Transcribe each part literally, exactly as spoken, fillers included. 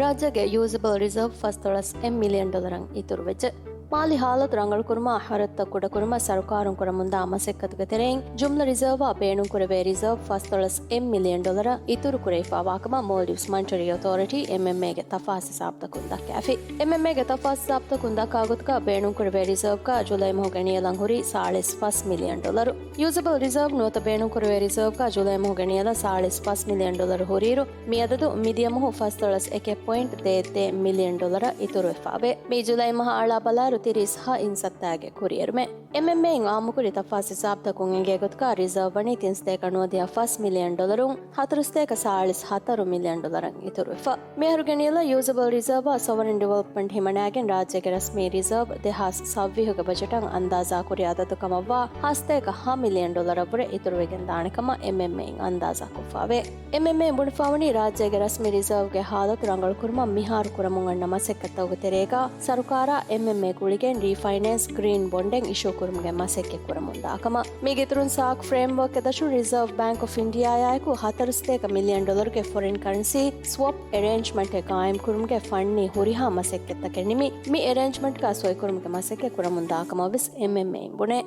ރާއްޖޭގެ ޔޫޒަބަލް ރިޒާވް ފަސް ދޮޅަސް އެއް މިލިއަން ޑޮލަރަށް އިތުރުވެއްޖެ. މާލީ ހާލަތު ރަނގަޅުކުރުމާ ހަރަދުތައް ކުޑަކުރުމަށް ސަރުކާރުން ކުރަމުންދާ މަސައްކަތުގެ ތެރެއިން، ޖުމްލަ ރިޒާވާ ބޭނުންކުރެވޭ ރިޒާވް ފަސް ދޮޅަސް އެއް މިލިއަން ޑޮލަރަށް އިތުރު ކުރެވިފާވާކަމަށް މޯލްޑިވްސް މަނިޓަރީ އޮތޯރިޓީ، އެމްއެމްއޭގެ ތަފާސް ހިސާބުތަކުން ދައްކާފި. އެމްއެމްއޭގެ ތަފާސް ހިސާބުތަކުން ދައްކާ ގޮތުގަ ބޭނުންކުރެވޭ ރިޒާވްގަ ޖުލައި މަހުގެ ނިޔަލަށް ހުރީ ސާޅީސް ފަސް މިލިއަން ޑޮލަރު. ޔޫޒަބަލް ރިޒާވް ނުވަތަ ބޭނުންކުރެވޭ ރިޒާވްގަ ޖުލައި މަހުގެ ނިޔަލަށް ސާޅީސް ފަސް މިލިއަން ޑޮލަރު ހުރިއިރު، މި އަދަދު މިދިޔަ މަހު ފަސް ދޮޅަސް އެކެއް ޕޮއިންޓް ދޭއް ދޭއް މިލިއަން ޑޮލަރަށް އިތުރުވެފާވޭ. މި ޖުލައި މަހަށް އަޅާ ބަލާއިރު ތިރީސް ހަ އިން ސައްތާގެ ކުރިއެރުމެއް. އެމްއެމްއޭއިން އާއްމުކުރި ތަފާސް ހިސާބުތަކުން އެނގޭ ގޮތުގަ ރިޒާވް ވަނީ ތިން ސަތޭކަ ނުވަދިހަ ފަސް މިލިއަން ޑޮލަރުން ހަތަރު ސަތޭކަ ސާޅީސް ހަތަރު މިލިއަން ޑޮލަރަށް އިތުރުވެފަ. މިއަހަރުގެ ނިޔަލަށް ޔޫޒަބަލް ރިޒާވާ ސޮވަރިން ޑިވެލޮޕްމަންޓް ހިމަނާގެން ރާއްޖޭގެ ރަސްމީ ރިޒާވް ދެހާސް ސައްވީހުގެ ބަޖެޓަށް އަންދާޒާކުރި އަދަދު ކަމަށްވާ ހަ ސަތޭކަ ހަ މިލިއަން ޑޮލަރަށްވުރެ އިތުރުވެގެން ދާނެ ކަމަށް އެމްއެމްއޭއިން އަންދާޒާކޮށްފާވޭ. އެމްއެމްއޭ ބުނެފާވަނީ ރާއްޖޭގެ ރަސްމީ ރިޒާވްގެ ހާލަތު ރަނގަޅުކުރުމަށް މިހާރު ކުރަމުން އަންނަ މަސައްކަތްތަކުގެ ތެރޭގަ ސަރުކާރާ އެމްއެމްއޭ ގުޅިގެން ރީފައިނޭންސް ގްރީން ބޮންޑެއް އިޝޫ ކުރުމުގެ މަސައްކަތް ކުރަމުން ދާކަމަށް. މީގެ އިތުރުން ސާކް ފްރޭމްވަރކް އެއް ދަށުން ރިޒާވް ބޭންކް އޮފް އިންޑިއާއާއެކު ހަތަރު ސަތޭކަ މިލިއަން ޑޮލަރުގެ ފޮރިން ކަރެންސީ ސްވޮޕް އެރޭންޖްމަންޓެއް ގާއިމް ކުރުމުގެ ފަންނީ ހުރިހާ މަސައްކަތްތަކެއް ނިމި، މި އެރޭންޖްމަންޓްގަ ސޮއިކުރުމުގެ މަސައްކަތް ކުރަމުން ދާކަމަށް ވެސް އެމްއެމްއޭއިން ބުނޭ.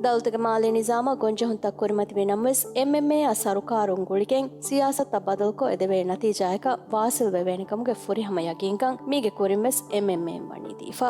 ދައުލަތުގެ މާލީ ނިޒާމަށް ގޮންޖެހުންތައް ކުރިމަތިވި ނަމަވެސް، އެމްއެމްއޭއާ ސަރުކާރުން ގުޅިގެން ސިޔާސަތުތައް ބަދަލުކޮށް އެދެވޭ ނަތީޖާއަކަށް ވާސިލް ވެވޭނެ ކަމުގެ ފުރިހަމަ ޔަގީންކަން މީގެ ކުރިން ވެސް އެމްއެމްއޭއިން ވަނީ ދީފަ.